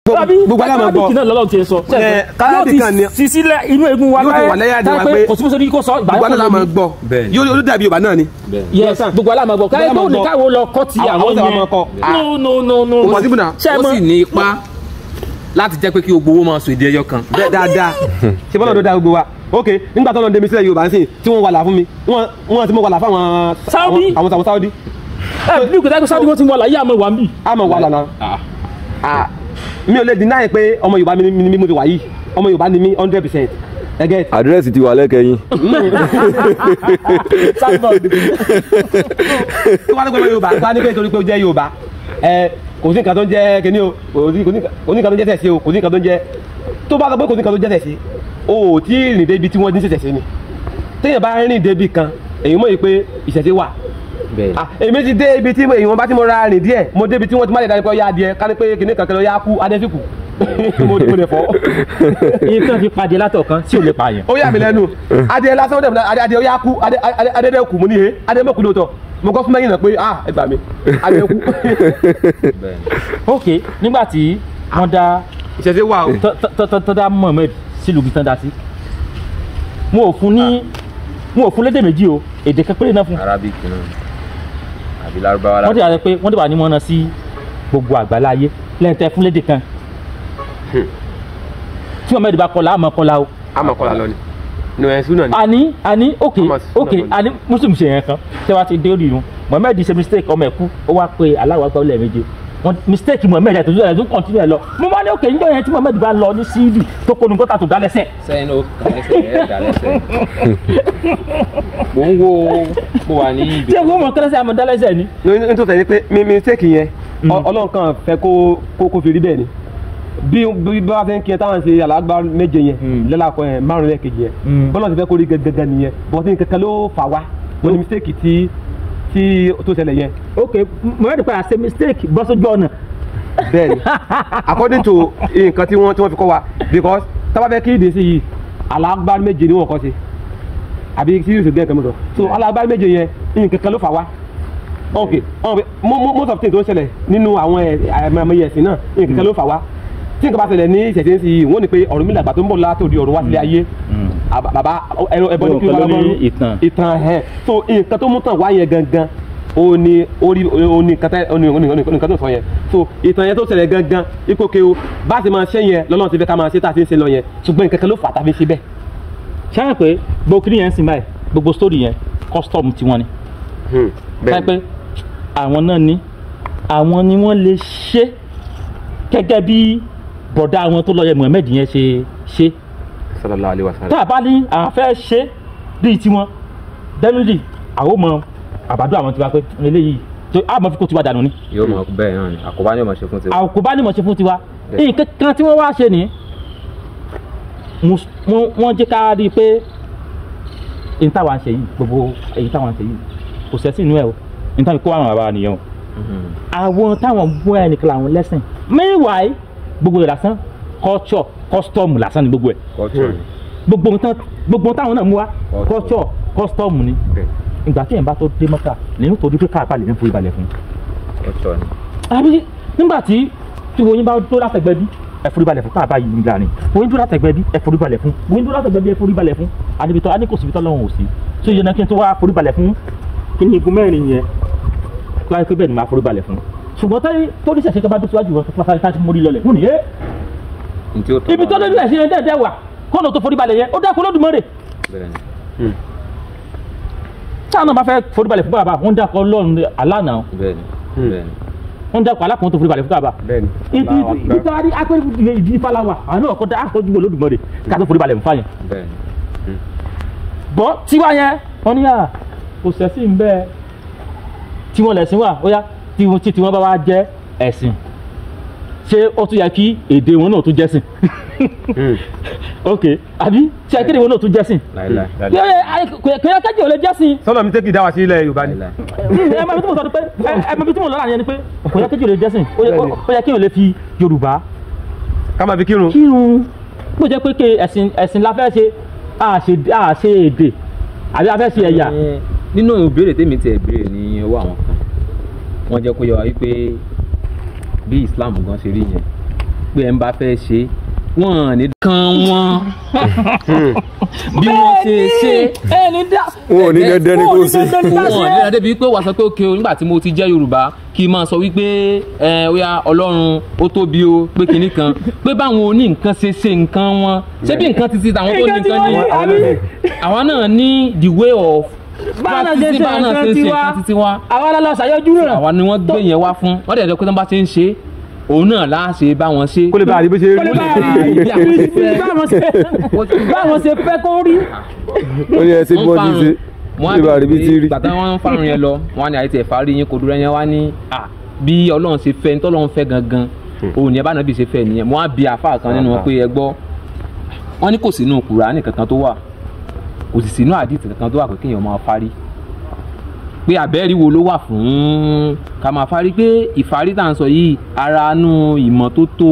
Gbogbo alámọ̀ gbọ́. Arabic náà lọ́lọ́run ti sọ. Arabic kan ni yóò ti sílẹ̀ inú egun wa yóò ti wà lẹ́yà àdìwà pé kò sí bó ṣe ní kó sọ ìgbà gbogbo alámọ̀ gbọ́. Yóò dàbí Yorùbá náà ni. Yes, gbogbo alámọ̀ gbọ́. Káyọ̀ tó ní káwọ́ lọ kọ́ ti àwọn yẹn. No no no no. Kò sí bùnà. Ó sì ní ipa láti jẹ́ pé kí gbogbo owó máa sọ èdè ẹyọ kan. Bẹ́ẹ̀ dáadáa. Ṣé bọ́lá ló dá gbogbo wa? Ok, nígbà tó lọ dé mi sílẹ̀ Yorùbá ń sìn tí wọ́n wà là fún mi, wọ́n ti mọ̀ wà là fáwọn Saudi. Àwọn Saudi. Ẹ bí kò dákú Saudi wọ́n ti wà là yé àmọ́ wà ń bì. Àmọ́ wà là náà. Mi ò lè deny pé ọmọ Yorùbá mi ni mo ti wà yìí, ọmọ Yorùbá ni mi 100%. Àdírẹ́sì ti wà lẹ́kẹ̀yìn. Tí wọ́n á ní pé Yorùbá, wọ́n á ní pé torí pé ó jẹ́ Yorùbá, kò sí nǹkan tó ń jẹ́ kíní o, kò sí nǹkan tó ń jẹ́ tẹ̀sí o, kò sí nǹkan tó ń jẹ́, tó bá sọ pé kò sí nǹkan tó ń jẹ́ tẹ̀sí, o ò tí ì rìn débi tí wọ́n ti ń ṣẹ̀ṣẹ̀ ni. Téèyàn bá rìn débi kan, èyí mọ̀ yìí pé ìṣẹ̀ṣe wà. Èmi ti dé ibi tí èyí wọn bá ti mo ra rìn díẹ̀, mo débi tí wọ́n ti má lè dárí pé ó yá adìẹ, ká ní pé kíní kankan ló yá kú, adé sì kù. Mo lè fọ́. Nǹkan fi padì látọ̀kan tí ò lè pààyàn. Ó yà mí lẹ́nu, adìẹ lásán ó dẹ̀ adìẹ ó yá kú, adé dẹ̀ kù, mo ní he, adé mọ̀ kú lóòótọ́. Mo kọ́ fún mẹ́yìn náà pé ah ẹ gbà mí, adé kú. Ok, nígbà tí wọ́n dá ìṣẹ̀ṣe wà o. Tọ́ dá Muhammad sílùú bí tán dá sí. Mo ò fún ní, mo ò fún lédè méjì o, èdè kan péré náà fún. Arabic náà àbí Lárúbáwá. Wọ́n ti rà pé wọ́n ti wà ní mọ́ná sí gbogbo àgbáláyé lẹ́yìn tẹ́ fún lédè kan. Tí Muhammad bá kọlà, àmọ́ kọlà o. Àmọ́ kọlà lọ ni. No, ẹ̀ sún náà ni. Àní àní ok ok àní Muslim ṣe yẹn kan tẹ́ wá ti dé orí irun Muhammad ṣe mistake ọmọ ẹ̀ kú ó wá pé Allahu Akbar lẹ́ẹ̀méje wọ́n mistake Muhammad ẹ̀ tó tún continue ẹ̀ lọ. Mo máa ní ok níjọ́ yẹn tí Muhammad bá lọ ní síìdì tó kónú gọ́tà tó dá lẹ́sẹ̀. Sẹ́yìn ló kà lẹ́sẹ̀ ẹ̀ dá lẹ́sẹ̀. Mo ń wo mo wà ní ibi. Tí ẹ̀wọ́n mọ̀ kẹ́lẹ́sẹ̀ àmọ́ dá lẹ́sẹ̀ ni. Ní tó fẹ́ ni pé mistake yẹn Ọlọ́run kan fẹ́ kó fi rí bẹ́ẹ̀ ni. Bí bá fẹ́ kí ẹ táwọn ṣe alágbá méje yẹn lẹ́làkọ yẹn márùn lẹ́ẹ̀kejì yẹn bọ́lá ti fẹ́ kó rí gẹ́gẹ́ nìyẹn bọ́tí kankan ló fà wá wọ́n ní mistake tí tó ṣẹlẹ̀ yẹn. Ok, Muhammad padà ṣe mistake bọ́ sójú ọ̀nà. Bẹ́ẹ̀ni, according to nǹkan tí wọ́n fi kọ́ wa, because tábà fẹ́ kí ìdí sí yìí alágbá méje ni wọ́n kọ́ sí àbí sí yóò ṣe gẹ́gẹ́ mọ́tò so alágbá méje yẹn nǹkan kan ló fà wá. Ok, most of things tó ń ṣẹlẹ̀ nínú àwọn ẹ̀mọ ẹ̀sìn náà nǹkan kan ló fà wá. Tí nǹkan bá ṣẹlẹ̀ ní ìṣẹ̀ṣẹ̀ ń sì wọ́n ní pé Ọ̀rúnmìlà àgbà tó ń bọ̀ látòdì ọ̀run wá sílé ayé bàbá ẹbọ ní kí wọ́n lọ́rùn ìtàn ẹ̀ so nǹkan tó mú tàn wá yẹn gangan ó ní orí ó ní nǹkan tó sọ yẹn so ìtàn yẹn tó ṣẹlẹ̀ gangan ipò ke o bá ti máa ṣe yẹn lọ́lọ́run ti fẹ́ ká máa ṣe tá a ti ń ṣe lọ yẹn ṣùgbọ́n nǹkan kan ló fà tá a fi ṣe bẹ́ẹ̀. Ṣáà pé gbogbo kiri yẹn ń sìn báyìí gbogbo story yẹn custom tiwọn ni. Ṣáà pé àwọn náà ní àwọn ni wọ́n lè ṣe gẹ́gẹ́ bí bọ̀dá àwọn tó lọ yẹ Muhammad yẹn ṣe ṣe. Sallallahu alaihi wasallam. Tá a bá ní àwọn fẹ́ ṣe bíi tiwọn definitely àwọn ò mọ àbádọ́ àwọn tiwa pé eléyìí tó a mọ̀ fi kó tiwa dànù ni. Yóò mọ bẹ́ẹ̀ náà ni àkóbá ni mo ṣe fún tiwa. Àkóbá ni mo ṣe fún tiwa. Nǹkan kan tí wọ́n wá ṣe ni wọ́n jẹ́ ká rí i pé èyí táwa ń ṣe yìí gbogbo èyí táwa ń ṣe yìí kò sẹ́sìn inú ẹ̀ o ní táwọn kó àwọn bàbá nìyẹn o. Àwọn táwọn bú ẹnìkan làwọn lẹ́sìn meanwhile gbogbo rẹ̀ lásán culture custom lásán ni gbogbo ẹ̀ gbogbo táwọn náà mú wa culture custom ni ìgbà tí èèyàn bá tó dé Mọ́kà lẹ́yìn tó dé pé káàpá lè ní forí balẹ̀ fún. Àbí nígbà tí oyin bá tó látẹ̀gbẹ́ bí ẹ forí balẹ̀ fún káàpá yìí nígbà ni oyin tó látẹ̀gbẹ́ bí ẹ forí balẹ̀ fún oyin tó látẹ̀gbẹ́ bí ẹ forí balẹ̀ fún àdébìtọ́ á ní kò síbi tọ́lọ́run ò sí tó yẹ náà kí n tó wá forí balẹ̀ fún kí ni igun mẹ́rin yẹn kí wáyé pé bẹ́ẹ̀ ni máa forí balẹ̀ fún ṣùgbọ́n táyé tó ní ṣẹ̀ṣẹ̀ tó bá dé síwájú wọn tó fà tá mórí lọlẹ̀ fún nìyẹn ibi tó lórí ẹ̀sìn yẹn dẹ́ẹ̀dẹ́ wà kọ́nà tó forí balẹ̀ yẹn ó dákun Olódùmarè táwọn náà bá fẹ́ forí balẹ̀ fún bàbá wọn dákun Ọlọ́run alánà wọn dákun alákùnrin tó forí balẹ̀ fún bàbá ibi tó rí akpẹ́rẹ́ ìdí falawa àwọn náà kọ́ dá akọ́jú Olódùmarè ká tó forí balẹ̀ fún fáyẹn bọ́ tiwa yẹn wọ́n ní à kò sẹ́sìn bẹ́ẹ̀ tí wọ́n lẹ̀sìn wà ó yá tí wọ́n bá wá jẹ́ ẹ̀sìn ṣé ó tún yẹ kí èdè wọn náà tún jẹ́sìn ok àbí ṣé akéde wọn náà tún jẹ́sìn kò yẹ kẹ́jì ò lè jẹ́sìn. Sọlọ mi tẹ́kì dá wa sí ilẹ̀ Yorùbá ni. Ẹ mọ ibi tí mo sọ ni pé ẹ mọ ibi tí mo lọ láàrin yẹn ni pé kò yẹ kẹ́jì ò lè jẹ́sìn ó yẹ kí ò lè fi Yorùbá. Ká máa fi kírun. Kírun bó jẹ́ pé ẹ̀sìn la fẹ́ ṣe a ṣe èdè àbí a fẹ́ ṣe ẹ̀yà. Nínú ìbéèrè tèmi tiẹ̀ béèrè ní ọwọ́ àwọn kan wọ́n jẹ́ kó yé wa wípé bí Islam gan ṣe rí yẹn Pé ẹ̀ ń bá fẹ́ ṣe wọ́n ní kan wọ́n bí wọ́n ṣe ṣe wọn ò ní dandan ni kò ṣe wọn ní dandan bíi pé wàá sọ pé òkè o nígbà tí mo ti jẹ́ Yorùbá kí n máa sọ wípé ẹ ó yá Ọlọ́run ó tóbi o pé kinní kan pé báwọn oní nǹkan ṣe ṣe nǹkan wọn ṣé bí nǹkan ti ti tàwọn tó ní nǹkan ní àwa náà ní the way of báwọn ṣe ṣe nǹkan tiwa àwa lọ ṣàyọjú rẹ àwa ni wọ́n gbé yẹn wá fún wọ́n dẹ̀ sọ pé tí wọ́n bá ṣe ń ṣe òun náà láṣẹ bá wọn ṣe. Kó lè bá àrí bó ṣe rí. Báwọn ṣe fẹ́ kó rí. Ó ní ẹsẹ̀ bí wọ́n ti ṣe kó lè bá àrí bí ti rí. Gbàtà wọn ń farun yẹn lọ wọn ní àyètì ẹ̀fà rí yín kò dúró yẹn wá ní à bí Ọlọ́run ṣe fẹ́ ntọ́lọ́run fẹ́ gangan òun yẹn bá nàbí ṣe fẹ́ nìyẹn. Wọ́n á bi àáfàá kan nínú wọn pé ẹ gbọ́ wọ́n ní kò sínú Kùránì kankan tó wà kò sì sínú àdìtì kankan tó wà pé kéèyàn máa fárí pé àbẹ́rí wo ló wà fún ká máa fárí pé ìfárí tá à ń sọ yìí ara nu ìmọ́tótó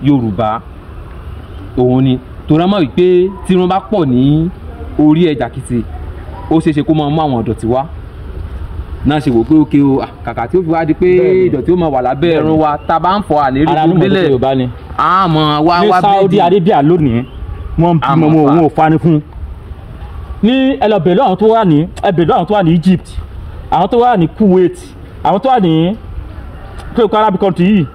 Yorùbá òun ni torí wọ́n mọ̀ wípé tí wọ́n bá pọ̀ ní orí ẹ̀ jàkìtì ó ṣeé ṣe kó máa mú àwọn ìdọ̀tí wá náà ṣe wò pé ókè o kàkà tí ó fi wá di pé ìdọ̀tí ó máa wà lábẹ́ ẹrun wa tá a bá ń fọ àlérí délẹ̀ àmọ́ wá wá ní Saudi Arabia lónìí wọ́n bímọ wọn òun ò fani fún ní ẹ lọ bẹ̀rẹ̀ àwọn tó wà ní ẹ bẹ̀rẹ̀ àwọn tó wà ní Egypt àwọn tó wà ní Kuwait àwọn tó wà ní kílókò Arab country yìí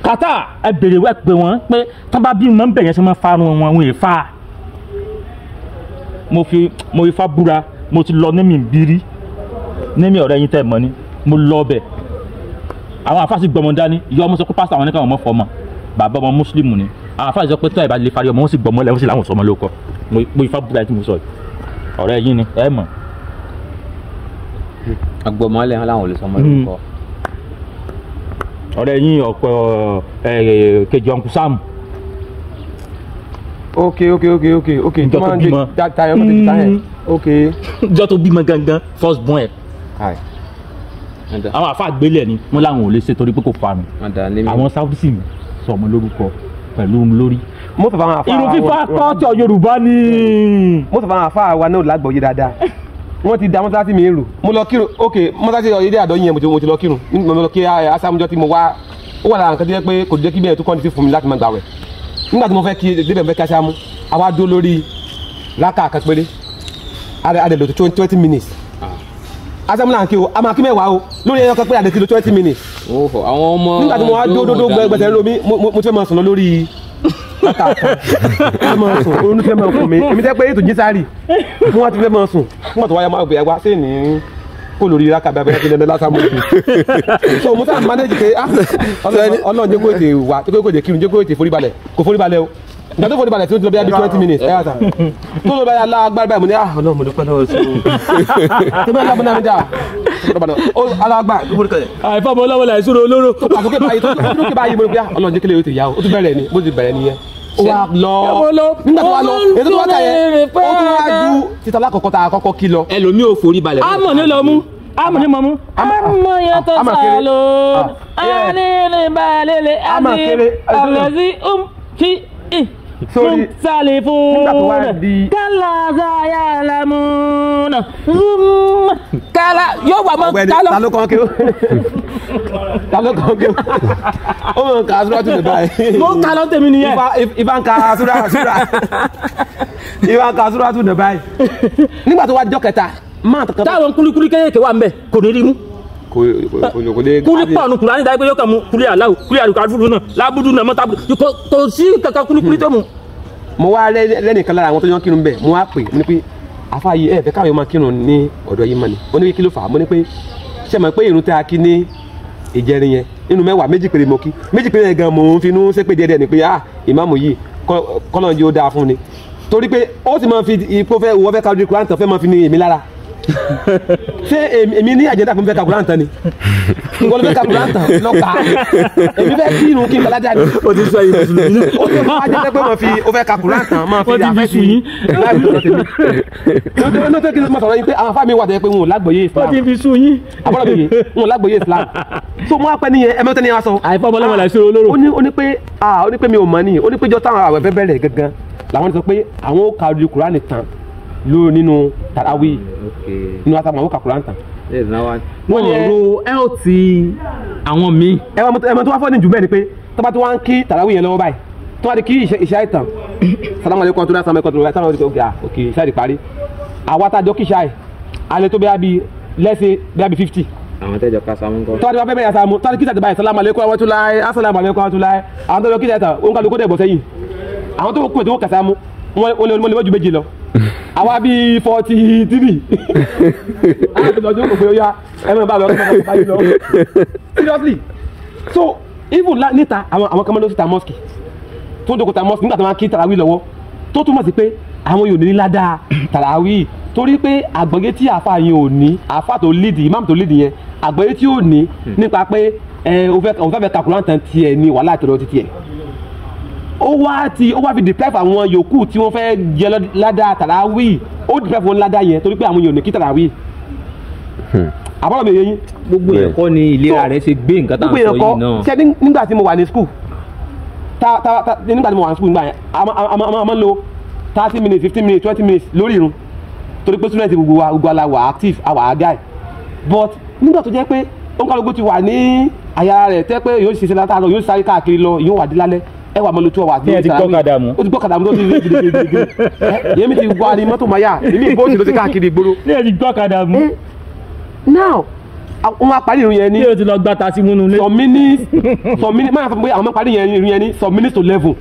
Qatar ẹ bèrè wẹ́ pé wọ́n pé tán bá bí wọn bẹ̀yẹn ṣe máa farun wọn wọn èèfà mo fi fa búra mo ti lọ nímì bírí nímì ọ̀rẹ́ yín tẹ̀ mọ́ ni mo lọ bẹ̀ àwọn àfáàsì gbọmọ dání ìyá ọmọ sọ pé pásítọ̀ àwọn oníkàwọn ọmọ fọmọ bàbá ọmọ mùsùlùmù ni àwọn àfáàsì sọ pé tó ẹ̀ bá lè farí ọmọ wọn sì gbọmọ lẹ́wọ́n sì láwọn sọmọ lóko mo fi fa búra tí mo sọ yìí ọ̀rẹ́ yín ni ẹ mọ̀. Agbọmọlẹ hàn láwọn olùsọmọ lórúkọ. Ọ̀rẹ́ yín ọ̀pọ̀ kejì ọ̀nkú Sáàmù. Ok Ìjọ tó bímọ ìjọ tó bímọ gangan first born ẹ̀. Àwọn àfa gbélé ni wọ́n láwọn ò lè ṣe torí pé kò fa mi. Àwọn sáfùsì sọmọ lórúkọ pẹ̀lú lórí. Mo fẹ́ fáwọn àfa irun fífa kọ́ọ̀tọ̀ Yorùbá ni. Mo fẹ́ fáwọn àfa wa náà lágbọ̀ọ́yé dáadáa. Wọ́n ti da mọ́sálásí mi rù mo lọ kírun ok mọ́sálásí ọ̀yẹ́dẹ́ àdó yẹn mo ti lọ kírun mo lọ kí asámújọ́ tí mo wá ó wà lára nǹkan tó yẹ pé kò jẹ́ kí bẹ́ẹ̀ tó kọ́ni sí fún mi láti máa gbàwẹ̀ nígbà tí mo fẹ́ kí débẹ̀ mo fẹ́ kí asámú àwa dó lórí rákà kan péré adè lò tó 20 minutes asámú là ń kí o a máa kí mẹ́wàá o lórí ẹyọ kan péré adè ti lò 20 minutes nígbà tí mo wá dó dó gbẹgbẹsẹ̀ lómi mo ti fẹ́ máa sùn lọ lórí rákà kan máa sùn oorun fẹ́ máa kùn mí èmi tẹ́ pé ètò jísárì fún wa ti fẹ́ máa sùn fún wa tó wáyà máa gbé ẹgbà sí ní kó lórí rákà bẹ́ẹ̀ bẹ́ẹ̀ kílẹ̀ lásán mọ́ ìlú. So mo sáà manage pé Ọlọ́run jẹ́ kó ètè wá jẹ́ kó ètè kírun jẹ́ kó ètè foríbalẹ̀ kò foríbalẹ̀ o ìgbà tó foríbalẹ̀ tí ó ti lọ bí i 20 minutes ẹ̀ yàtà tó lọ bá yà lágbára báyìí mo ní Ọlọ́run mo dúpẹ́ lọ́wọ́ sí i tó bá yà lágbára mi dà alágbá àìfọmọ ọlọ́wọ́ là ìṣòro olóró. àtúnkè báyìí tó tún báyìí mo ní pé Ọlọ́run jẹ́ kílẹ̀ yóò ti yá o ó tún bẹ̀rẹ̀ ni bó ti bẹ̀rẹ̀ nìyẹn ó wá lọ nígbà tó wá lọ èyí tó wá kà yẹn ó tún wá ju títa lákọ̀ọ́kọ́ tá a kọ́kọ́ kí lọ. Ẹlòmíì ò forí balẹ̀. Àmọ̀ ní lọ mú àmọ̀ ní mọ̀ mú. Àmọ̀ yẹn tó sá lọ àlele balẹ̀lẹ̀ àti àlẹ́sí fi sórí sálẹ̀ fún nígbà tó wá di kálá sáyà lámúnà kálá yóò wà mọ́ kálá. Ta ló kàn kí o ta ló kàn kí o ó mọ̀ nǹkan asúrà tún lè báyìí. Mo ń kalọ́ tèmi nìyẹn. Ifá ń ka asúrà asúrà ifá ń ka asúrà tún lè báyìí. Nígbà tó wá jọ́ kẹta máa tọkọ. Táwọn kúlíkúlí kéékèèké wà ń bẹ kò ní rí mú. Kò lè. Kúlí pọ̀ nù Kùránì dájú pé yóò kàn mú kúlí aláwò kúlí àlùkò àdúrú náà lábúdú náà mọ́tàbúdú kò sí kankan kúlíkúlí tó mú. Mo wá lẹ́nìkan lára àwọn tó yàn kírun bẹ́ẹ̀ mo wá pè mo ní pé àfa yìí ẹ fẹ́ káwọn yóò máa kírun ní ọ̀dọ̀ yìí mọ́ ni mo ní kí ló fà á mo ní pé ṣé mọ̀ pé irun tí a kí ní ìjẹrin yẹn nínú mẹ́wàá méjì péré mo kí méjì péré yẹn gan mò ń finú ṣépè díẹ̀díẹ̀ ni pé ah ìmáàmù yìí kọ́lọ́n yóò dáa fún ni torí pé ó sì máa fi ipò fẹ́ wọ́n fẹ́ ka ojú Kùránì tán fẹ́ máa fi ní èmi lára ṣé èmi ní àjẹ́dá fún fẹ́ ka Kùránì tán ni nǹkan ló fẹ́ ka Kùránì tán lọ kà á èmi fẹ́ kí irun kí n kàlájà ni. O ti sọ ìlú mùsùlùmí náà. Ó ti máa jẹ́ pé máa fi ó fẹ́ ka Kùránì tán máa fi àfẹ́ sí láì lọ́dọ̀ tèmi. Ní tó kí n máa sọ̀rọ̀ yín pé àwọn afáàmì wà tẹ́ pé wọn ò lágbòye Islam. Ó ti fi sùn yín. Àbọ̀dọ̀ mi yìí wọn ò lágbòye Islam. So mo wá pẹ́ nìyẹn ẹ̀mẹ́tẹ́ ni a sọ. Àìfọ́mọlọ́mọ làìsí olóró. Ó ní pé ó ní pé mi ò mọ̀ ni ó ní pé jọ táwọn àwẹ̀ fẹ́ bẹ̀rẹ̀ gangan làwọn ti sọ pé àwọn ó ka ojú Kùránì tán lórí nínú tàràwí nínú àtàwọn àwọn ó ka Kùránì tán. Wọ́n ro ẹ ó ti àwọn míì. Ẹ mọ tó wá fọ́ ní jù bẹ́ẹ̀ ni pé tó bá ti wá ń kí tàràwí yẹn lọ́wọ́ báyìí tó bá ti kí ìṣá ìtàn salamu aleykum tó dá salamu aleykum tó dá salamu aleykum ok ìṣá ti parí àwa tá a jọ kí ìṣá yìí alẹ́ tó bẹ́ẹ̀ bí lẹ́sẹ̀ bẹ́ẹ̀ bí 50. Àwọn tẹ́jọ ká sámú kọ́. Tó bá ti wá fẹ́ bẹ́ẹ̀ sámú tó bá ti kí ìṣá ti báyìí salamu aleykum rahmatulahi asalamu aleykum rahmatulahi àwọn tó jọ kí ìṣá ìtàn òun kàlùkù dẹ̀ bọ̀ sẹ́yìn àwọn tó kú ètò wọn kà sámú wọn lè wọ́n ju méjì lọ àwa bíi 43 àwọn tó jọ kò pé ó yá ẹ mọ̀ bá lọ seriously. So even níta àwọn kan máa lọ síta mosque tó ń dókòtà mosque nígbà tó máa kí tàràwí lọ́wọ́ tó túmọ̀ sí pé àwọn yóò ní ládàá tàràwí torí pé àgbọ́yé tí àfa yẹn ò ní àfa tó lead imam tó lead yẹn àgbọ́yé tí ò ní nípa pé òun fẹ́ kakura tán tiẹ̀ ní wàhálà ìtọ́lọ́ ti tiẹ̀ ó wá fi deprive àwọn yòókù tí wọ́n fẹ́ jẹ ládàá tàràwí ó deprive wọn ládàá yẹn torí pé àwọn yóò ní kí tàràwí. Àbọ̀rọ̀ mi yé yín. Gbogbo èèyàn kọ́ ni ìlera rẹ̀ ṣe gbé nǹkan tá à ń sọ yìí náà. Ṣé nígbà tí mo wà ní school nígbà tí mo wà ní school nígbà yẹn a máa ń lo 30 minutes 15 minutes 20 minutes lórí irun torí pé student gbogbo wa gbogbo ala wà active a wà agile but nígbà tó jẹ́ pé òǹkàlùkù ti wà ní àyà rẹ̀ tẹ́ pé yóò ṣiṣẹ́ látàárọ̀ yóò sáré káàkiri lọ yóò wà dé lálẹ́ ẹ wà mọ́lótú ọwà àti ó ti gbọ́kadà mú tó ti rí gidigidi yémi ti wà ní mọ́tò máyà èmi ìbòsì ló ti káàkiri ìgboro. Ní ẹ ti gbọ́kadà mú. Now wọ́n máa parí irun yẹn ní. Ní o ti lọ gba ta sí múnú lé. Some minutes máa fọ pé àwọn máa parí irun yẹn ní some minutes to 11.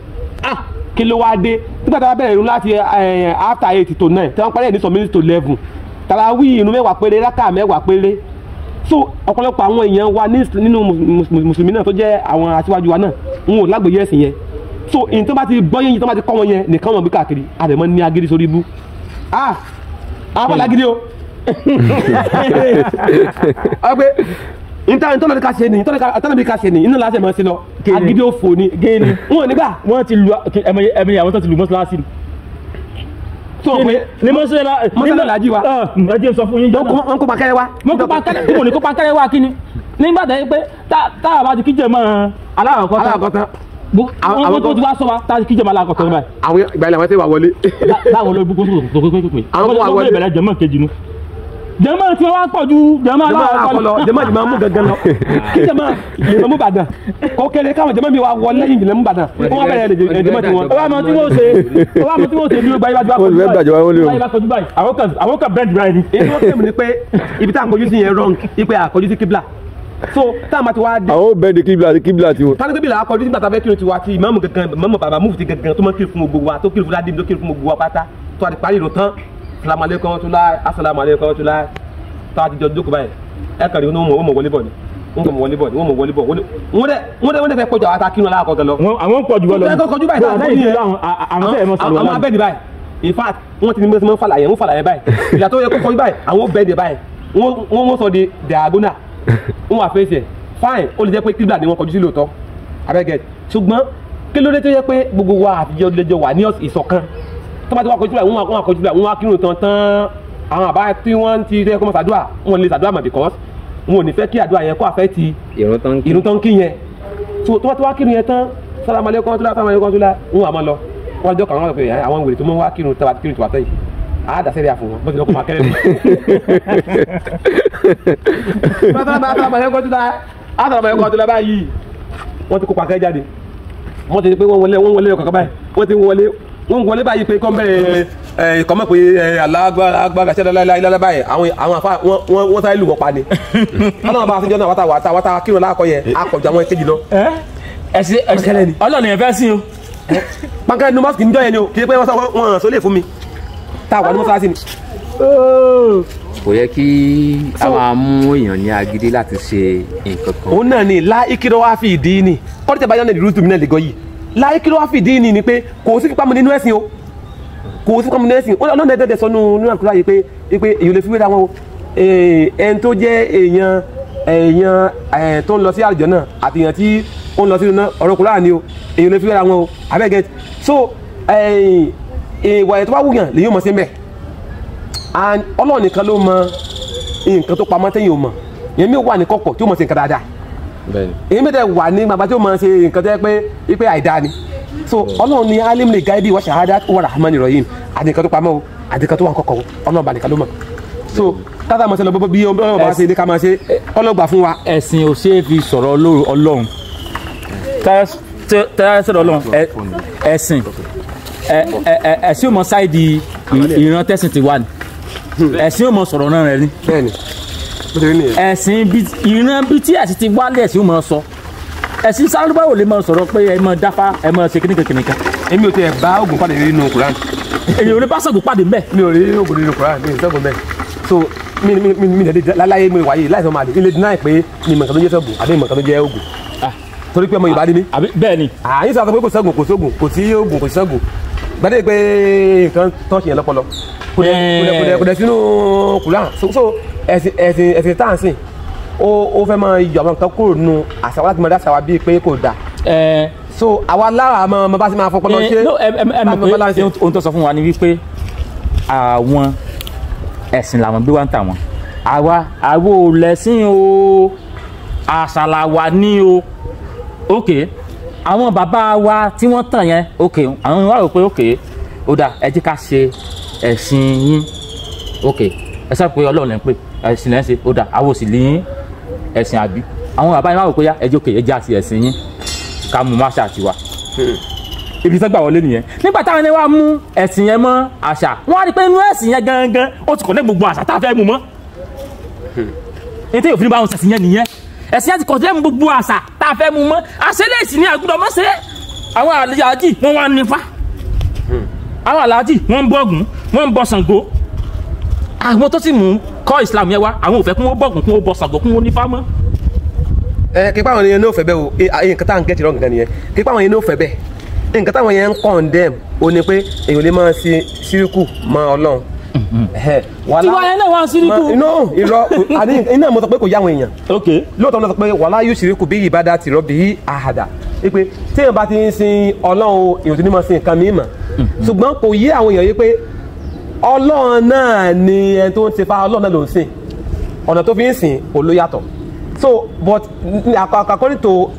Ah kí ló wá dé nígbà tí wọ́n bẹ̀rẹ̀ irun láti after 8 to 9 tí wọ́n parí ẹ̀ ní some minutes to 11 tàràwí irun mẹ́wàá péré rákà mẹ́wàá péré. So ọ̀pọ̀lọpọ̀ àwọn èèyàn wa nínú mùsùlùmí náà tó jẹ́ àwọn aṣíwájú wa náà ń wò lágbèyẹ ẹ̀sìn yẹn. So ìyẹn tó bá ti gbọ́ yẹn tó bá ti kọ́ wọn yẹn nìkan wọn bí káàkiri àdèmọ́ ní agídí sórí ibú. Ah àwọn alágídí o ọgbẹ ntọ́nà ká ṣe ni ntọ́nà bí ká ṣe ni inú láti ẹ̀ máa ṣe lọ agídí òfò ni wọn ò nígbà. Wọ́n ti lu ẹ̀mí àwọn tó ti lu mọ́ṣáláṣí ni. Ní mọ́ṣáláṣí wa. Ẹ jẹ́ sọ fún yín jọ́nà. Wọ́n kó pankẹ́rẹ́ wa. Wọ́n kó pankẹ́rẹ́ wọ́n ní kó pankẹ́rẹ́ wa kí ni. Nígbà tó yẹ pé tá a bá ti kíjẹ mọ́ alákọ̀ọ́kọ́ tán. Àwọn tó ti wá sọ wa tá a ti kíjẹ mọ́ alákọ̀ọ́kọ́ tán báyìí. Àwọn ìgbà ilẹ̀ wọn ti wà wọlé. Báwo ló bukú tó pé. Àwọn wà wọlé. Ìbẹ̀rẹ̀ jẹ̀mọ́ kejì nu. Jẹ̀mọ́ tí wọ́n pọ̀ ju jẹ̀mọ́ alákọ̀ọ́kọ́ lọ. Jẹ̀mọ́ ti máa mú gangan lọ. Kí jẹ̀mọ́ lè mú Ìbàdàn kó kéré káwọn jẹ̀mọ́ mi wá wọlé yìí lè mú Ìbàdàn. Wọ́n bẹ̀rẹ̀ jẹ̀mọ́ tí wọ́n. Ọba mọ tí wọ́n ṣe ọba mọ tí wọ́n ṣe bí ó gba ibà kọjú báyìí. Àwọn kan bẹ́ẹ̀ dùbáyìí ni. Èyí wọ́n kẹ́mi ni pé ibi tá à ń kojú sí yẹn wrong ipe àkọjú sí kíbla. So tá a máa ti wá dé. Àwọn bẹ́ẹ̀ di kíbla ti kíbla ti wọn. Tani kíbla akọjú nígbà tá a fẹ́ kírun tiwa ti ìmáàmù gangan ìmáàmù bàbá mufti gangan tó máa kírun fún gbogbo wa tó kírun fún ládìmí tó kírun fún gbogbo wa pátá tó a ti parí ìrun tán. Assalamu alaikum warahmatullahi assalamu alaikum warahmatullahi tá a ti jọ jókòó báyìí ẹ kàn rí wọn mọ̀ wọlé bọ̀ ni wọn mọ̀ wọlé bọ̀ ni wọn mọ̀ wọlé bọ̀ wọ́n dẹ̀ fẹ́ kọjú àwọn atakínú alákọ̀ọ́kọ́ lọ. Àwọn pọ̀ jù wọ́n lọ. Wọ́n kọjú báyìí táwọn yẹn àwọn abẹ́ẹ̀dì báyìí in fact wọ́n ti ní mọ́ fàlàyé wọ́n fàlàyé báyìí ìyá tó yẹ kó kọjú báyìí àwọn bẹ́ẹ̀dì báyìí wọ́n sọ di diagonal wọ́n wà fèsì ẹ̀ fine ó lè jẹ́ pé kíbla ni wọ́n kọjú sí lóòótọ́ abẹ́gẹ́ ṣùgbọ́n kí ló dé tó yẹ pé gbogbo wa àfijọ́ lẹ́jọ́ wà ní ìṣọ̀kan tó bá ti wá kọjú báyìí wọ́n wá kọjú báyìí wọ́n wá kírun tán tán àwọn àbá tí wọ́n ti tẹ́ kọ́ mọ́ sàdúrà wọ́n lè sàdúrà mọ̀ because wọn ò ní fẹ́ kí àdúrà yẹn kó àfẹ́ ti ìrun tán kí yẹn tó bá ti wá kírun yẹn tán sálámà lẹ́kọ́ tó lá sálámà lẹ́kọ́ tó lá wọn àmọ́ lọ wọ́n jọ kàn wọ́n pé àwọn wèrè tó mọ́ wá kírun tó kírun tó wá tẹ́yì á dà sẹ́rí àfọ̀wọ́n bó ti lọ́kọ́ máa kẹ́rẹ́ mi. sálámà lẹ́kọ́ tó lá sálámà lẹ́kọ́ tó lá báyìí wọ́n ti kó pankẹ́ jáde wọ́n ti pé wọ́n wọlé ọkọ̀ báyìí wọ́n ti wọlé wọ́n wọlé báyìí pé kọ́ bẹ̀rẹ̀ ẹ̀ kọ́ mọ̀ pé alágbára ṣẹ́ láíláíláí báyìí àwọn àfa wọ́n sáré lù wọ́n pa ni. Ọlọ́run bá aṣojú náà wátá wátá wátá kírun láàkọ́ yẹn akọ̀jọ àwọn èkejì lọ. Ẹsẹ Ọlọ́run yẹn fẹ́ sí o. Pankẹ́rẹ́ ní mọ́sìkì níjọ́ yẹn ni o kì í pé wọ́n sọ lè fún mi tá a wà ní mọ́sálásí ni. Kò yẹ kí a máa mú èèyàn ní agídí láti ṣe nǹkan kan. Òun náà ni láìkírọ́ wá fi ìdí ni kọ́ńtà bá yánà ìlú tùmí náà lè gọ yìí láyé kí ló wá fìdí ni ni pé kò sí fipá mu nínú ẹ̀sìn o kò sí fipá mu nínú ẹ̀sìn ọlọ́run ẹ̀dẹ̀dẹ̀ sọ nínú àkúrà yìí pé èyí ò lè fi wéra wọn o ẹni tó jẹ́ èèyàn èèyàn tó ń lọ sí àlùjánnà àti èèyàn tí ó ń lọ sínú náà ọ̀rọ̀ Kùránì ni o èyí ò lè fi wéra wọn o abẹ́gẹ́ so ìwà ẹ̀ tó bá wùyàn lèyìn ò mọ̀ sí mbẹ̀ and Ọlọ́run nìkan ló mọ nǹkan tó pamọ́ tẹ́yìn ò mọ̀ yẹn mi wà ní kọ̀kọ̀ tí ó mọ̀ sí nǹkan dáadáa èyí mẹ́tẹ̀ wà ní bàbá tí ó máa ṣe nǹkan tó yẹ pé ipe àìdáa ni so Ọlọ́run ni alim lè gáídì wa shahada wa rahman rahim àti nǹkan tó pamọ́ o àti nǹkan tó wà kọ̀kọ̀ o Ọlọ́run bá nìkan ló mọ̀ so káta máa ṣe lọ bọ́ bí Ọlọ́run bá ṣe ní ká máa ṣe Ọlọ́run gbà fún wa. Ẹ̀sìn ò ṣeé fi sọ̀rọ̀ Ọlọ́run. Tẹ́lá sọ̀rọ̀ lọ́n ẹ̀sìn ẹ̀sìn ò mọ sáìdì ìran tẹ̀sìn ti wà ní ẹ̀sìn ò mọ sọ̀rọ̀ náà rẹ̀ ni ẹ̀sìn ìran bí tí ẹ̀sìn ti wálé ẹ̀sìn ò mọ sọ ẹ̀sìn sárúbáwò lè mọ sọ̀rọ̀ pé ẹ mọ dáfá ẹ mọ ṣe kíníkan kíníkan. Èmi ò tiẹ̀ bá Ògún pàdé nínú Kùránì. Èyí ò lè bá Ṣàngó pàdé mbẹ. Mi ò rí Ògún nínú Kùránì, mi ò Ṣàngó mbẹ. So mi lè láláyé mi wáyé láìsàn máa lè ilé deny pé mi mọ̀ nǹkan tó jẹ́ Ṣàngó àbí mọ̀ nǹkan tó jẹ́ Ògún. Torí pé ọmọ Yorùbá ni mí. Bẹ́ẹ̀ ni. Àyìn sọ pé kò Ṣàngó kò sógun kò sí Ògún kò sí Ṣàngó. Gbadé pé nǹkan tọ́ọ̀ṣì yẹn lọ́pọlọ. Kò dẹ̀ sínú Kùránì. So ẹ̀sìn tá à ń sìn ó fẹ́ máa yọ àwọn nǹkan kúrò nínú àṣà wa láti máa dáṣà wa bíi pé kò dáa. So àwa lára àmọ́ bá sì máa fọpọlọ ṣe. Ẹ mọ̀ pé ohun tó sọ fún wa ni wípé àwọn ẹ̀sìn làwọn gbé wá ń tà wọ́n àwa àwo lẹ́sìn o àṣà làwa ní o. Ok, àwọn bàbá wa tí wọ́n tàn yẹn, ok, àwọn wá rò pé ok ó dà ẹ jẹ́ ká ṣe ẹ̀sìn yín, ok ẹ sọ pé Ọlọ́run lẹ́ ń pè ẹ̀sìn lẹ́ ń ṣe, ó dà àwọn ò sì ní ẹ̀sìn àbí àwọn bàbá yẹn wá rò pé ẹ jẹ́ ok ẹ jẹ́ àti ẹ̀sìn yín ká mú máṣá tiwa. Ibi tó gbà wọlé nìyẹn. Nígbà táwọn ẹni wá mú ẹ̀sìn yẹn mọ́ àṣà, wọ́n á rí pé inú ẹ̀sìn yẹn gangan ó ti kọ̀ ní gbogbo àṣà tá a fẹ́ mú mọ́. Ètò òfin bá wọn ṣẹ̀sìn yẹn nìyẹn. Ẹ̀sìn yẹn ti kọ̀ ní gbogbo àṣà tá a fẹ́ mú mọ́. Àṣẹ lè sì ní àgùdọ̀ mọ́ ṣe. Àwọn àlàájì wọ́n wá nífá. Àwọn àlàájì wọ́n ń bọ̀gùn, wọ́n ń bọ Ṣàngó. Àwọn tó sì mú kọ́ Islam yẹn wá, àwọn ò fẹ́ kún ó bọ̀gùn, kún ó bọ Ṣàngó, kún ó nífá mọ́. Kípa àwọn yẹn ní ò fẹ́ bẹ́ẹ̀ o, nǹkan táwọn gẹ́tì rọ̀ǹgàn nìyẹn. Kípa àwọn yẹn ní ò fẹ́ bẹ́ẹ̀, nǹkan táwọn yẹn ń condemn o ní pé èèyàn lè máa ṣe síríkù mọ́ Ọlọ́run. Tiwa yẹn náà wá síríkù. Inú irọ́ iná mo sọ pé kò yá àwọn èèyàn. Lóòótọ́ mo sọ pé wàhálà yóò síríkù bí ìbádà tìrọ̀ bí àhàdà pé téèyàn bá ti ń sin Ọlọ́run èèyàn tó ní máa sin nǹkan mímọ́. Ṣùgbọ́n kò yé àwọn èèyàn yìí pé Ọlọ́run náà ni ẹni tó ń ṣe fa Ọlọ́run náà ló ń sìn, ọ̀nà tó fi ń sìn kò ló yàtọ̀. So but according to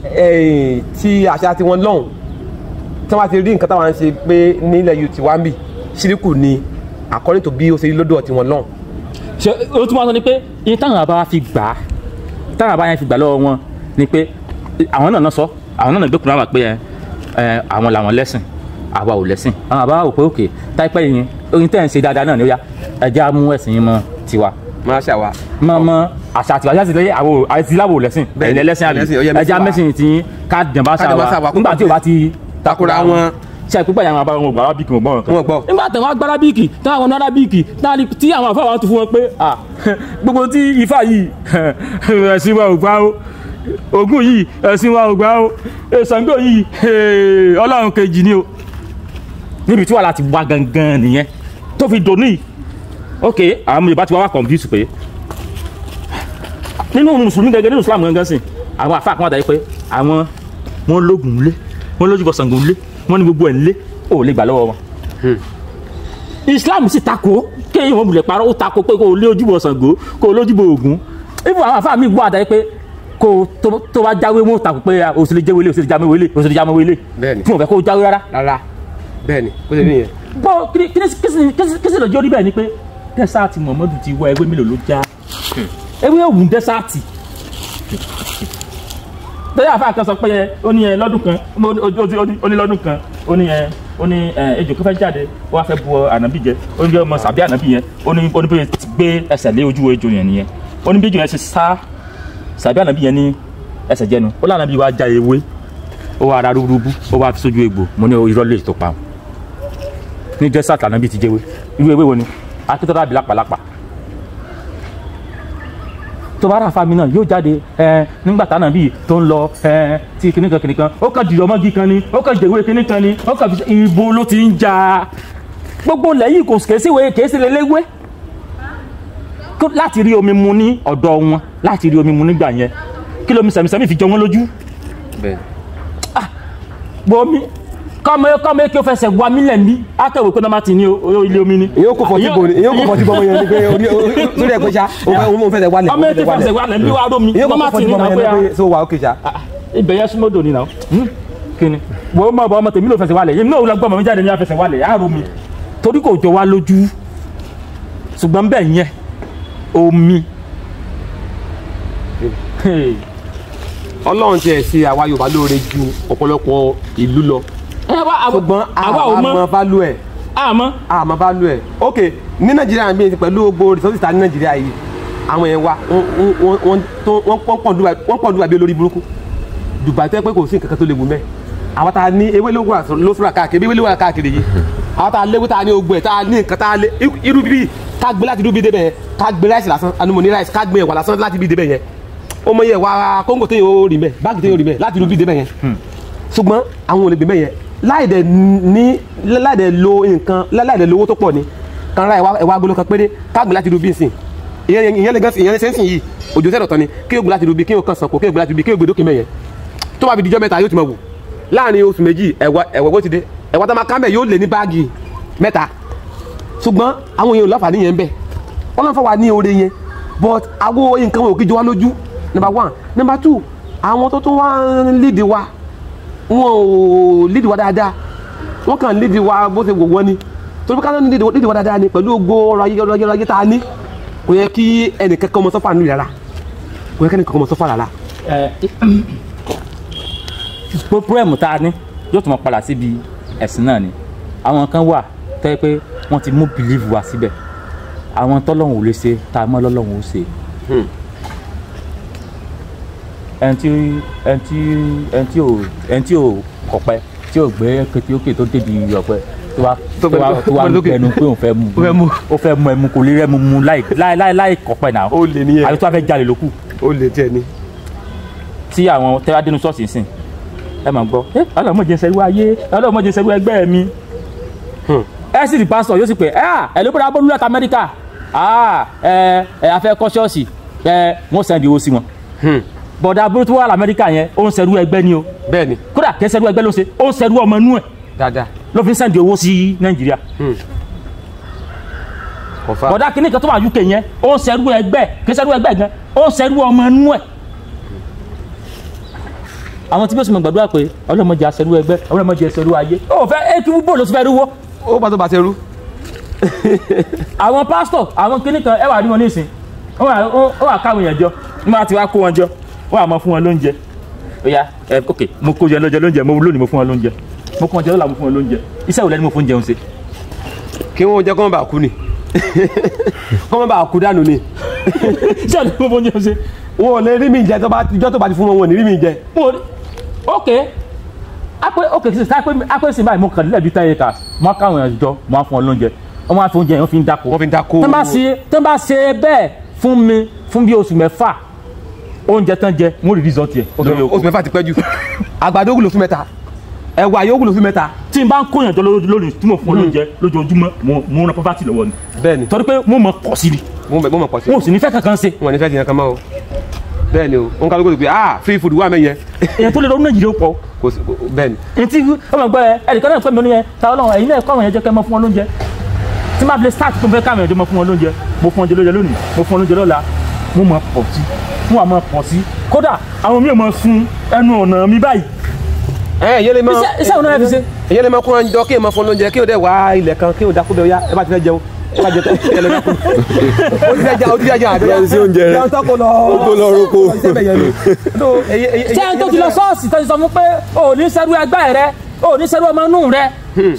ti àṣà tiwọn lọ́hùn tí wọ́n ti rí nǹkan táwọn ń ṣe pé nílẹ̀ yìí ti wá ń bì ṣíríkù ni according to bí ó ṣe rí lọ́dọ̀ tiwọn lọ́hùn. Ṣé o tún wá sọ ni pé iye táwọn àbá fi gbà á táwọn àbá yẹn fi gbà lọ́wọ́ wọn ni pé àwọn náà sọ àwọn náà gbé kúrò àwọn pé ẹ àwọn làwọn lẹ́sìn àwa ò lẹ́sìn. Àwọn àbá wò pé òkè táìpẹ́ yìí oyin tẹ́ ń ṣe dáadáa náà ni ó yá ẹ jẹ́ á mú ẹ̀sìn yín mọ́ tiwa. Máa ṣàwà. Mọ àṣà àti àṣà àti àwọ àti láwò lẹ́sìn ẹ̀lẹ́ lẹ́sìn àbí ẹja mẹ́sìn tí ká dẹ̀mbá ṣàwà nígbà tí o bá ti takora wọn. Ṣe àìpé gbàyà àwọn abáwọn ògbà arábíkì wọn gbọ́n kan. Nígbà tí wọ́n gbá arábíkì táwọn arábíkì tí àwọn àfáà wọn tún fún wọn pé gbogbo tí ifá yìí ẹ̀sìn wa ò gbà o, Ògún yìí ẹ̀sìn wa ò gbà o, Ṣàngó yìí Ọlọ́run kejì ni o. Níbi tí wàhálà ti wá gangan nìyẹn tó fi dòní. Ok, àwọn Yorùbá ti wá wá confuse pé nínú mùsùlùmí gẹ́gẹ́ nínú Islam gangan sìn àwọn àfáà kan wà dáyé pé àwọn wọn lóògùn lé wọn lójúbọ Ṣàngó lé wọn ní gbogbo ẹ̀ lé ò lè gbà lọ́wọ́ wọn. Islam sì takò kéèyàn wọn bulẹ̀ parọ́ ó takò pé kó o lé ojúbọ Ṣàngó kó o lójúbọ Ògún. Ibùdó àwọn àfáà mi gbọ́ àdáyé pé kó tó bá jáwé wọn takò pé o sì lè jẹ́wé lé o sì lè jáwé lé o sì lè jáwé lé tí wọn fẹ́ kó o jáwé rárá. Rárá bẹ́ẹ̀ni kó ṣe nìyẹn. Bọ́ kí sì lọ́jọ́ rí bẹ́ẹ̀ ni pé dẹ́sáàtì Muhammadu ti wá ewé mélòó ló já ewé òwú dẹ́sáàtì. Tẹ́lẹ̀ àfáà kan sọ pé ẹ ó ní ẹ lọ́dún kan ó ní lọ́dún kan ó ní ẹ ó ní ẹ ejò kan fẹ́ jáde ó wá fẹ́ bu ànábì jẹ ó ní bí ọmọ sàbí ànábì yẹn ó ní bí gbé ẹsẹ̀ lé ojú ejò yẹn nìyẹn ó ní bí ejò yẹn ṣe sá sàbí ànábì yẹn ní ẹsẹ̀ jẹnu ó lànàbí wá já ewé ó wá ara rúburúbú ó wá fi sójú egbò. Mo ní irọ́ lè tó pa ní dẹ́sáàtì ànábì ti jẹ́wé irú ewé wo ni akíntọ́lá àbí lápàlápà tó bá rà fámi náà yóò jáde nígbà táwọn bíi tó ń lọ tí kìnìkan kìnìkan ó kàn dìrọ̀ mọ́gì kan ni ó kàn jẹ̀wé kìnìkan ni ó kàn fi ibo ló ti ń jà gbogbo lẹ́yìn kò kèésì wé kèésì lélẹ́wé láti rí omi mu ní ọ̀dọ̀ wọn láti rí omi mu nígbà yẹn kí lómi sẹ̀mísẹ̀mí fi jọ wọ́n lójú. Bomi kọ́mọ kí o fẹsẹ̀ wá mílẹ̀ mi akẹ́wò pé nọ́mà ti ní ilé omi ni. Èyí ó kò fọtí bò ní èyí ó kò fọtí bò yẹn ni pé orí ẹ̀ pé ṣá òun fẹsẹ̀ wálẹ̀. Ọmọ ètò fẹsẹ̀ wálẹ̀ bí wàá rómi nọ́mà ti ní náà pé so wà ókè ṣá. Ibẹ̀ yẹn súnmọ́ dòní náà kí ni wọ́n mọ̀ bọ́ ọmọ tèmi ló fẹsẹ̀ wálẹ̀ èmi náà lọ gbọ́ ọmọ mi jáde ní afẹsẹ̀ wálẹ̀ á rómi torí kò jọ wá lójú ṣùgbọ́n bẹ́ẹ̀ yẹn omi. Ọlọ́run tiẹ̀ ṣe àwa Yorùbá lóore ju ọ̀pọ̀lọpọ̀ ìlú lọ. Ṣùgbọ́n àwa mọ value ẹ̀. Àmọ́ value ẹ̀. Ok, ní Nàìjíríà mi pẹ̀lú gbogbo resources ta ní Nàìjíríà yìí, àwọn yẹn wa wọ́n pọ̀ Dubai bí olórí burúkú. Dubai tó yẹ pé kò sí nǹkan kan tó lè wù mẹ́. Àwọn tá a ní ewé ló fúra káàkiri, ewé ló wà káàkiri yìí. Àwọn tá a léwu tá a ní ogun ẹ̀ tá a ní nǹkan tá a lé irú bíbí ká gbé láti irú bí débẹ̀ yẹn, ká gbé ráìsì lásán, anumọ̀ ní ráìsì, ká gbé ẹ̀wà lásán láti bí débẹ̀ yẹn. Ó mọ iye ẹ̀wà kóńgò téèyàn ó rí mẹ́, báàgì téèyàn ó rí mẹ́ láti irú bí débẹ̀ yẹn. Ṣùgbọ́n àwọn ò lè gbé mẹ́ yẹn láì dẹ̀ ní láì dẹ̀ lo nǹkan láì dẹ̀ lówó tó pọ̀ ni. Kan ra ẹ̀wà agolo kan péré ká gbé láti irú bí nsìn. Ìyẹn lè gan ìyẹn lè sẹ́nsìn yìí òjò sẹ́dọ̀ tán ni kí o gbé láti irú bí kí o kàn sàn kó kí o gbé láti irú bí kí o gbé dókè mẹ́ yẹn. Tó bá fi dijọ́ mẹ́ta yóò ti máa wù. Láàrin oṣù méjì ẹ̀wà ẹ̀wà ti dé ẹ̀wà tá máa ká mẹ́ yóò lé ní báàgì mẹ́ta. Ṣùgbọ́n àwọn èèyàn láǹfààní yẹn ń bẹ, wọ́n lọ́n fẹ́ wà ní oore yẹn, but àwọn nǹkan wọn ò kí jọ wá lójú. Number one. Number two, àwọn tó tún wá ń lead wa wọn ò lead wa dáadáa, wọ́n kàn lead wa bó ṣe wò wọ́n ni. Torí ká ló ń lead wa dáadáa ni pẹ̀lú ògo ọrọ̀ ayé tá a ní, kò yẹ kí ẹnìkankan ọmọ sọ́fà nù rárá, kò yẹ kí ẹnìkankan ọmọ sọ́fà rárá. Problem tá a ní yóò tún máa padà síbi ẹ̀sìn náà ni. Àwọn kan wà tó yẹ pé wọ́n ti mú believe wa síbẹ̀, àwọn tọ́lọ́hún ò lè ṣe tá a mọ́ lọ́lọ́hún ó ṣe. Ẹni tí ò kọ̀pẹ́ tí ò gbé kété òkè tó débi ọ̀pẹ tó wá gbẹnu pé òun fẹ́ mu, ó fẹ́ mu ẹmu kò lè rẹ́mu mu láì kọ̀pẹ́ náà, àbí tó wá fẹ́ jalè lókù. Ó lè tiẹ̀ ni. Tí àwọn tẹ́wá dénú ṣọ́ọ̀ṣì sìn ẹ máa gbọ́ Ọlọ́run má jẹ́ ṣerú ayé, Ọlọ́run má jẹ́ ṣerú ẹgbẹ́ mi. Ẹ sì rí pásítọ̀ yóò sì pé ẹ ló bọ́dọ̀ abọ́lú láti Amẹ́ríkà, ẹ a fẹ́ kọ́ ṣọ́ọ̀ṣì, ẹ wọ́n sẹ́ndì owó sí wọn. Bọ̀dà abúlé tó wà lamẹ́ríkà yẹn ó ń ṣerú ẹgbẹ́ ni o. Bẹ́ẹ̀ni. Kódà kẹ́ ṣerú ẹgbẹ́ ló ṣe, ó ń ṣerú ọmọ inú ẹ̀ dáadáa ló fi ń sẹ́ndì owó sí Nàìjíríà. Bọ̀dà kìíní kan tó wà UK yẹn ó ń ṣerú ẹgbẹ́, kẹ́ ṣerú ẹgbẹ́ gan, ó ń ṣerú ọmọ inú ẹ̀. Àwọn tí bí ó sì mọ̀ gbàdúrà pé Ọlọ́run má jẹ́ aṣerú ẹgbẹ́, Ọlọ́run má jẹ́ aṣerú ayé. Ó fẹ́ ẹ kí bóòlù sì fẹ́ rúwó. Ó bá tó bá ṣerú. Àwọn pásítọ̀ àwọn kìíní kan ẹ wà rí wọn nísìn, ó wà káwọn èèyàn jọ, wọ́n bá ti wá kó wọn jọ, wọ́n á máa fún wọn lóúnjẹ. Ó yá ẹ ok mo kó jẹ lóúnjẹ lóúnjẹ mo lónìí mo fún wọn lóúnjẹ, mo kó wọn jẹ lọ́la mo fún wọn lóúnjẹ, iṣẹ́ wo lẹ́ni mo fún jẹun ṣe. Kí wọ́n jẹ́ kó wọ́n bá kú ni, kó wọ́n bá kú dànù ni. Iṣẹ́ wo lẹ́ni mo fún jẹun ṣe. Wọn ò lè rí mi jẹ tó bá ti fún wọn, wọn ò ní rí mi jẹ. Ok ape ok sísè ape sì báyìí mo kàn nílẹ̀ bíi 10 acres, mo káwọn èèyàn jọ, mo á fún wọn lóúnjẹ, wọ́n á fi oúnjẹ yẹn fi ń dáko. Wọ́n fi ń dáko. Tán bá ṣe bẹ́ẹ̀ fún mi fún bí oṣù mẹ́fà, oúnjẹ tán jẹ wọ́n rí result yẹ. Oṣù mẹ́fà ti pẹ́ jù, àgbàdo wúlò fún mẹ́ta, ẹ̀wà yóò wúlò fún mẹ́ta. Tí n bá ń kóyàn jọ lónìí tí mo fún ọ lóúnjẹ lójoojúmọ́, mo ràn pọ́fàtì lọ́wọ́ ni. Bẹ́ẹ̀ni. Torí pé mo mọ̀ pọ̀ sí ni. Mo mọ̀ pọ̀ sí. Wọn ò sì ní fẹ́ kankan ṣe. Wọn ò ní fẹ́ ti yẹn kan mọ́ o. Bẹ́ẹ̀ni o, wọn kálukú pé ah free food wà mẹ́yẹn. Èyàn tó lè lọ Nàìjíríà pọ̀. Kò sí bẹ́ẹ̀ni. Ntí ọmọ gbọ́ ẹ ẹnìkan náà pẹ́ mi oníyẹn ta Ọlọ́run ẹ̀yin náà kọ́ àwọn yẹn jẹ́ kẹ́ mọ́ fún wọn lóúnjẹ. Tí máa fi lè start tó ń fẹ́ káwọn yẹn jọ mọ́ fún wọn lóúnjẹ, mo fún wọn jẹ lóúnjẹ lónìí, mo fún wọn lóúnjẹ lọ́la, mo mọ̀ pọ̀ sí, mo wà mọ̀ pọ̀ sí. Kódà àwọn míì mọ̀ sun ẹnu ọ̀nà mi báyìí. Ẹ ìyẹn lè mọ iṣẹ́ òun náà fi ṣe. Ìyẹn lè mọ kó wọn jọ kí ẹ mọ fún lóúnjẹ kí o dẹ̀ wá ilẹ̀ kan kí o dákú bẹ́ẹ̀ yá ẹ bá ti fẹ́ jẹun. Ẹ bá jẹ tán ẹ lọ dákú. O ti fẹ́ jẹ o ti fẹ́ jẹ àbí. Lọ sí oúnjẹ rẹ. O tó lọ roko. Ṣé ẹni tó ti lọ ṣọ́ọ̀ṣì tó ti sọ fún pé o ò ní ṣerú ẹgbẹ́ rẹ, o ò ní ṣerú ọmọ inú rẹ,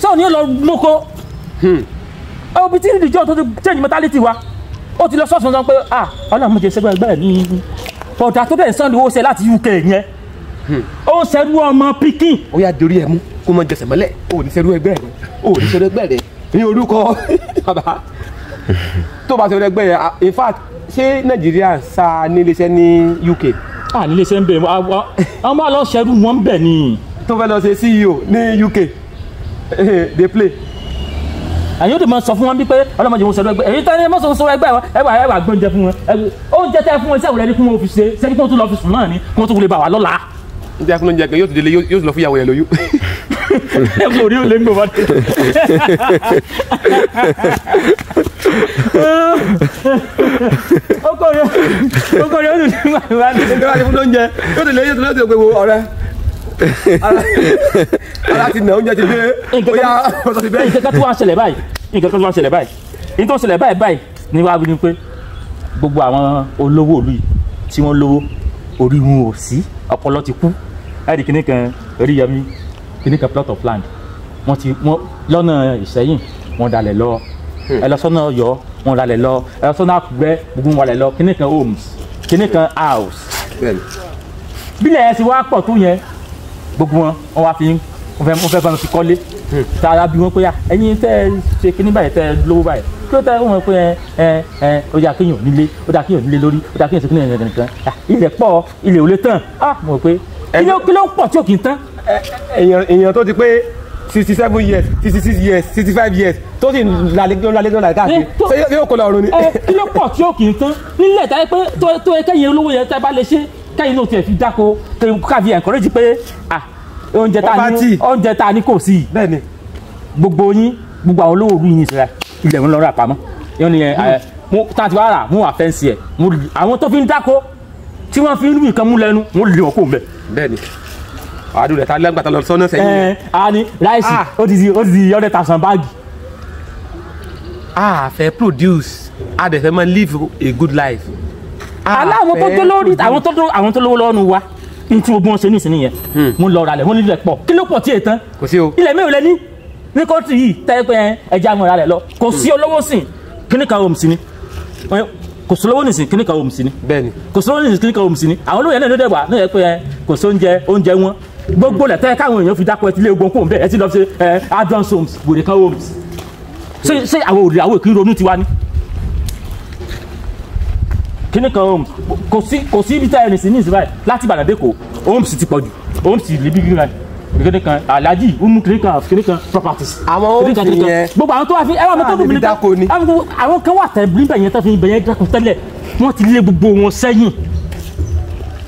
ṣé ò ní lọ lóko? Obi tí ìdíjọ́ tó ti change mentality wa, ó ti lọ ṣọ́ọ̀ṣì sọ pé ah Ọlọ́run mo jẹ ṣerú ẹgbẹ́ mi. Bọ̀dà tó bẹ̀rẹ̀ sàn lówó ṣe láti UK yẹn, ó ń ṣerú ọmọ pikin. Ó yá dorí ẹ mú kó mọ jẹsẹ̀ mọ́lẹ̀, o ò ní ṣerú ẹgbẹ́ rẹ, o ò ní ṣerú ẹgbẹ́ rẹ ní orúkọ bàbá tó bá ṣe ẹgbẹ́ yẹn. In fact ṣé Nàìjíríà sá ní iléeṣẹ́ ní UK. À ní iléeṣẹ́ ń bẹ̀ wọ́n máa lọ ṣerú wọn bẹ̀ ni. Tó fẹ́ lọ ṣe CEO ní UK dey play. Àyìn ó dì máa sọ fún wọn bí pé ọlọ́mọdé wọn ṣerú ẹgbẹ́ èyí tán ni wọ́n sọ sọ ẹgbẹ́ wọn ẹwà ẹwà gbóúnjẹ fún wọn oúnjẹ tẹ́ fún wọn iṣẹ́ ìwòlẹ́ ní kí wọ́n fi ṣe ṣé kí wọ́n tún lọ fi sùn náà ni kí wọ́n tún lè bà wá lọ́la. Njẹ́ fún oúnjẹ kan yóò ti délé yóò lọ fún ìyàwó rẹ̀ lóyún. Ẹ kò rí olè ń gbò bá dé. Ó kò rí ó dùn nígbà tó bá dé. Ìjọba ti fún lóúnjẹ yóò ti lé yóò ti lọ sí òpè wo ọ̀rẹ́. Ara ti nà oúnjẹ ti dé. Ó yá ọ̀sán ti bẹ́ẹ̀. Nǹkan kan tó wá ṣẹlẹ̀ báyìí. Nǹkan kan tó wá ṣẹlẹ̀ báyìí. Nǹkan tó ṣẹlẹ̀ báyìí báyìí ni wàá wí ni pé gbogbo àwọn olówó ìlú yìí tí wọ́n lówó orí wọn ò sí. Ọpọlọ ti kú. Ẹ̀rí kìíní kan Oríyọmí kìíní kan plot of land wọ́n ti wọ́n lọ́nà Ìṣẹ́yìn wọ́n dalẹ̀ lọ, ẹ lọ sọ́nà Ọ̀yọ́ wọ́n dalẹ̀ lọ, ẹ lọ sọ́nà Àkúrẹ́ gbogbo wọn dalẹ̀ lọ, kìíní kan homes, kìíní kan house. Bílẹ̀ ẹ ti wá pọ̀ tó yẹn, gbogbo wọn wọ́n wá fi wọ́n fẹ́ fi kọ́lé. Tààrà bí wọ́n pé ẹ̀yin tẹ́ ẹ ṣe kíní báyìí tẹ́ ẹ lówó báyìí kí ló tẹ́ ẹ wọ́n pé ẹ ẹ ó yà kéèyàn nílé, ó dà kéèyàn nílé lórí, ó dà kéèyàn ṣe kíní ẹ̀yàn nìkan, ilẹ̀ pọ̀, ilẹ̀ ò lè tán. Ah, mo rò pé kí ló ń pọ̀ tí ò kì í tán. Èèyàn tó ti pé 67 years, 66 years, 65 years tó sì lálẹ́ káàkiri, ṣé yóò kó lọ ọ̀run ni. Kí ló pọ̀ tí ò kì í tán nílẹ̀ táyé pé tó ẹ kẹ́yìn olówó yẹn tẹ́ bá lè ṣe kẹ́yìn náà tiẹ̀ fi dáko káfí encourage pé ah oúnjẹ tá a ní kò sí. Bẹ́ẹ̀ni. Gbogbo yín, gbogbo àwọn olówó olú yín ìṣẹ̀lẹ̀ ilẹ̀ ń lọ rà pamọ́. Yọ́n ni ẹ tá a ti wá rà mú wà fẹ́ǹsì ẹ̀, àwọn tó fi ń dáko tí wọ́n fi ń lù nǹkan mú lẹ́nu wọ́n lè wọ́n kó mbẹ́. Bẹ́ẹ̀ni. Àdúrà ta lẹ́gbàtà lọ sọ́nà sẹ́yìn. A ní ráìsì ó ti di 100,000 báàgì. A fẹ́ produce, a dẹ̀ fẹ́ máa live a good life. Aláwọn tó tó lórí àwọn tó lówó lọ́nu wa ní tí gbogbo wọn ṣe ní ìsìn nìyẹn. Mo lọ ralẹ̀, wọ́n nílẹ̀ pọ̀, kí ló pọ̀ tí ètàn? Kò sí o. Ilẹ̀ mẹ́rin lẹ ní kọ́ńtì yìí tẹ́ pé ẹja mọ̀ ralẹ̀ lọ. Kò sí olówó sìn, kíní kan homes ni. Kò sí olówó nìsín, kíní kan homes ni. Bẹ́ẹ̀ni. Kò sí olówó nìsín, kíní kan homes ni. Àwọn olówó yẹn náà ló dẹ̀ wà náà yẹ pé kò sí oúnjẹ, oúnjẹ wọn. Gbogbo lẹ̀ tẹ́ káwọn èèyàn fi dáko ẹ ti lé ogun kó ń bẹ̀ ẹ ti lọ sí advance homes, wèrè kan homes. Ṣé àwọn òrì àwọn èkì ronú tiwa ni? Kíní kan homes kò sí ibi tá ẹni sí ní ìsìn báyìí láti Ìbàdàn dÉkòó homes ti pọ̀ jù, homes lè bí gíga kíní kan Alhaji umu kíní kan properties. Àwọn homes yẹn gbogbo àwọn tó wà fi ẹ wà mọ́tò dùn mí ní àwọn kan wà tẹ̀ níbẹ̀ yẹn tó fi ibẹ̀ yẹn dáko tẹ́lẹ̀, wọ́n ti lé gbogbo wọn sẹ́yìn.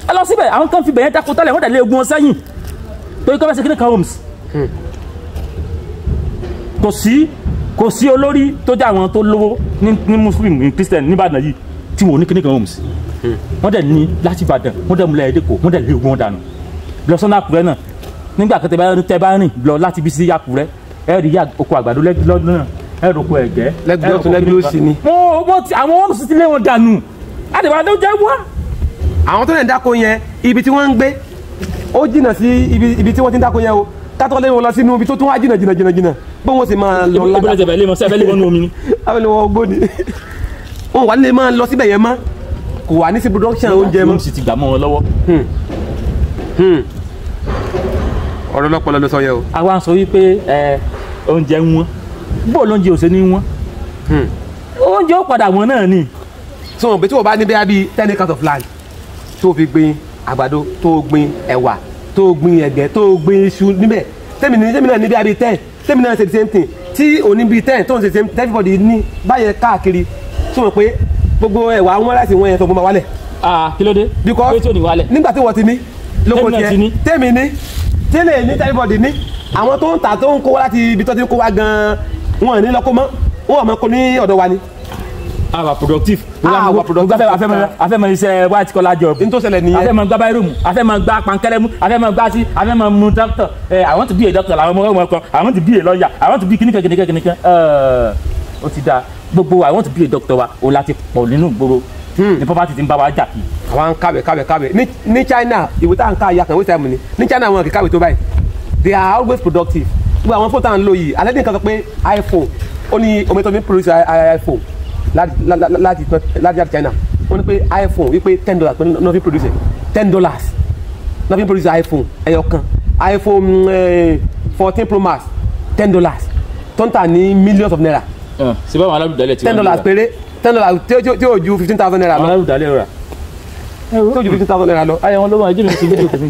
Ẹ lọ síbẹ̀, àwọn kan fi ibẹ̀ yẹn dáko tẹ́lẹ̀, wọ́n dẹ̀ lé gbogbo wọn sẹ́yìn torí kọ́ fẹ́ ṣe kíní kan homes. Kò sí olórí tó jẹ́ àwọn tó lówó ní Muslim ní Christian níbàdàn yìí tí wọ́n ní kíní kan homes. Wọ́n dẹ̀ ní láti Ìbàdàn, wọ́n dẹ̀ múlẹ̀ Èkó, wọ́n dẹ̀ lé wọn dànù. Lọ sọ́nà Àkúrẹ́ náà nígbà kan tẹ bá rìn lọ láti bí sí Àkúrẹ́, ẹ rí oko àgbàdo lọ́dún náà, ẹ rò oko ẹ̀gẹ́. Lẹ́gbẹ̀ẹ́ ọ̀tún lẹ́gbẹ̀ẹ́ òsì ni. Àwọn homes ti lé wọn dànù. Àdìbò ló jẹ́ wá. Àwọn tó lè dáko yẹn, ibi tí wọ́n ń gbé ó jìnnà sí ibi tí wọ́n ti ń dáko yẹn o. Kátó lé wọn lọ sínú ibi tó tún wá jìnnà jìnnà jìnnà jìnnà bí wọ́n sì máa lọ lára. Ìbílẹ̀ lé mọ sí abẹ́lé wọnú omi ni. Abẹ́lé wọn gbó ni. Wọn wà nílé máa lọ síbẹ̀ yẹn mọ́, kò wà ní sí production oúnjẹ mọ́. Wọ́n sì ti gbà mọ́ wọn lọ́wọ́. Ọ̀rọ̀ lọ́pọ̀lọ́ ló sọ yẹn o. Àwa ń sọ wípé oúnjẹ ń wọ́n, bó lóúnjẹ ò ṣe ní wọ́n, oúnjẹ ó padà wọ́n náà ni. Sọ wọn pé tí wọ́n bá ní bẹ́ẹ̀ bíi 10 acres of land tó fi gbin àgbàdo, tó gbin ẹ̀wà, tó gbin ẹ̀gẹ́, tó gbin iṣu níbẹ̀, tẹ́mi náà ní bíi 10, tẹ́mi náà ṣe the same thing, tí òní bíi 10 tó ń ṣe the same thing, everybody ní báyẹn káàkiri, tó mọ̀ pé gbogbo ẹ̀wà wọn láti wọ́n yẹn tó gbọ́n máa wálẹ̀. Kí ló dé? Because nígbà tí wọ́n ti ní lóko tiẹ̀, tẹ́mi ní, tẹ́lẹ̀ ní, everybody ní, àwọn tó ń tà tó ń kó wá láti ibi tó ti ń kó wá gan-an, wọn ò ní lọ́kọ́ mọ́, wọn ò mọ̀ kó ní ọ̀dọ̀ wa ni. Àwa productive. Àwa productive. A fẹ́ mọ iṣẹ́ white collar job. N tó ṣẹlẹ̀ nìyẹn. A fẹ́ mọ gbá báírò mu, a fẹ́ mọ gbá pankẹ́rẹ́ mu, a fẹ́ mọ gbá sí, a fẹ́ mọ mu doctor. I want to be a doctor làwọn ọmọ ọmọ kan, I want to be a lawyer, I want to be kìnìkan kìnìkan kìnìkan. Ó ti da gbogbo I want to be a doctor wa, o láti pọ̀ nínú ìgboro. Ní poverty ti ń bá wa jà kí. Àwọn kàwé kàwé kàwé ní China, ìwé tá à ń ká ya kan wé sáyẹn mu ni. Ní China àwọn kì í kàwé tó báyìí. They are always productive. Gbogbo àwọn fóònù tá à ń lò yìí, alẹ́ ní nǹkan sọ pé iPhone, ó ní omi tó fi ń produce iPhone láti China. Ó ní pé iPhone wípé $10 pé náà fi produce $10 náà fi produce iPhone ẹyọ kan, iPhone 14 Pro Max $10 tó ń tà ní millions of naira. Ṣé báwọn alárùdálẹ̀ ti wọ́n $10 péré, $10 tí ó ju 15,000 naira lọ. Àwọn alárùdálẹ̀ rà tí ó ju 15,000 naira lọ. Ayọ̀ wọn ló wà, ẹjẹ́ mi ti fídíò tèmi.